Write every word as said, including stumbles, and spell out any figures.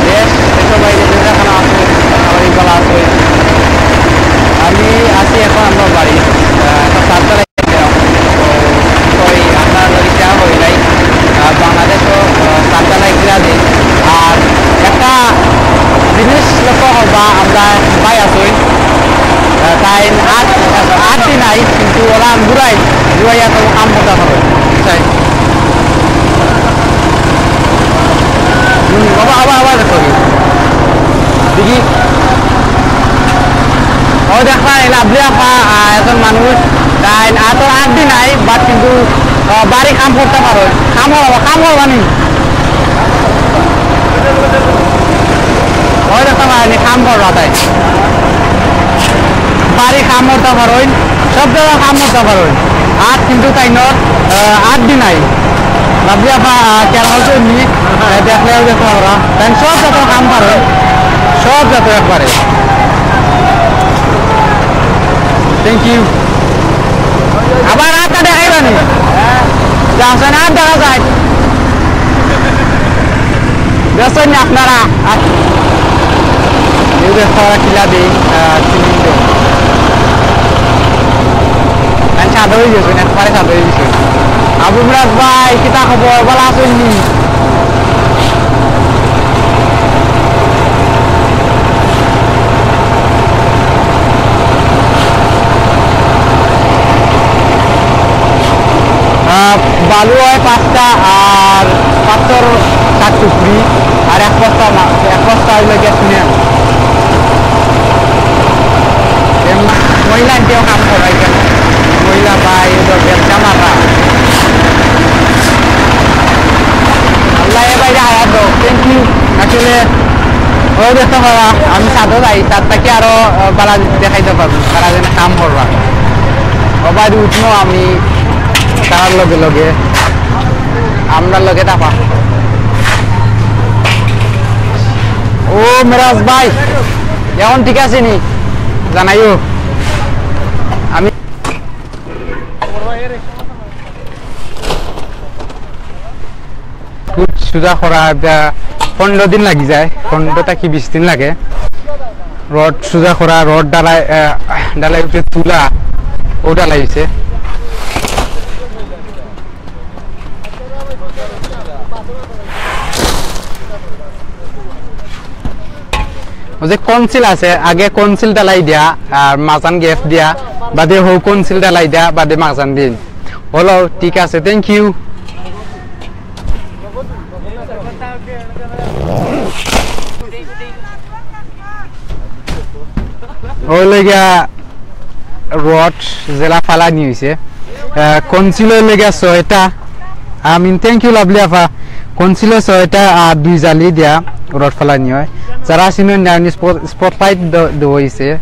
দেশ, দেশর বাইরে যে যেখানো আছো, সবাই ভালা আছো। আমি আছি এখন আমরার বাড়ি, আহ, একটা সাতটা ওই আপনার ওই চা হই নাই, আহ, বাংলাদেশও, আহ, সাতটা লাইক দিয়া দিন। আর একটা জিনিস লক্ষ্য করবা, আমরা ভাই আছই, আহ, তাই আট, আট দিন নাই, কিন্তু ওরা ঘুরাই, ঘুরাইয়া তো কাম করতে পারো। চাই। হুম, বাবা, আবার, আবার দেখো কি। দেখি। ও দেখবা, এই লাভলি আপা, আহ, একজন মানুষ, তাই আর তো আট দিন নাই, but কিন্তু, আহ, বাড়ি কাম করতে পারো। কাম করবা, কাম করবা নি? ওই দেখতে পারেনি, কাম করবা তাই। বাড়ি কাম করতে পারো, সব জায়গায় কাম করতে পারো। আর কিন্তু তাই নয়, আহ, আট দিন নাই। লাভলি আপা, আহ, খেয়াল করছো নি? আহ, দেখলে ওই দেখতে পারবা। তাই সব যত কাম পারো, সব যত একবারে। Thank you। আবার আটটা দেখাইবা নি? যাও, শোন, আট দেখা যায়। দেখছেন নি আপনারা? আট। এই দেখতে পারবা কিলা দেই, আহ, সিমেন্ট। আমি সাদা হয়ে গেছে, একবারে সাদা হয়ে গেছে। আবু মুরাদ ভাই, কিতা খবর? ভালা আছইন নি? আহ, বালু হয় পাঁচটা, আর পাথর সাত টুকরি, আর এক বস্তা মা-, এক বস্তা হইলো গিয়া সিমেন্ট। এম, মহিলা আন্টিও কাম করাই কেন? মহিলা ভাই, ওদের ব্যবসা মারা। আল্লাহ এ বাইরে হায়াত দাও। Thank you। আসলে, ও দেখতে পারা, আমি সাদা যাই, তার তাকে আরো, আহ, বালা দেখাইতে পারবো, তারা যেন কাম করবা। ও বাইরে উঠবো আমি, তার লগে লগে, আমরা লগে থাকা। ও মেরাজ ভাই, এখন ঠিক আছে নি? জানাইও। আমি খুব সোজা করা, এটা পনেরো দিন লাগি যায়, পনেরো থাকি বিশ দিন লাগে। রড সোজা করা, রড ডালাই, আহ, ডালাই উঠে তুলা, ও ডালাই হইছে। ওই যে কনসিল আছে, আগে কনসিল ডালাই দিয়া আর মাজান গেফ দিয়া, বাদে হো কনসিল ডালাই দিয়া, বাদে মাজান দিন। হলো, ঠিক আছে, thank you। ওই লেগা রড যেলা ফালানি হইছে, আহ, কনসিলর লেগা ছয়টা। I mean, thank you, lovely আফা। কনসিলর ছয়টা আর দুই জালি দিয়া রড ফালানি হয়। যারা সিমেন্ট নেওয়ানি স্পট-, স্পটলাইট দ-, দেওয়া হইছে।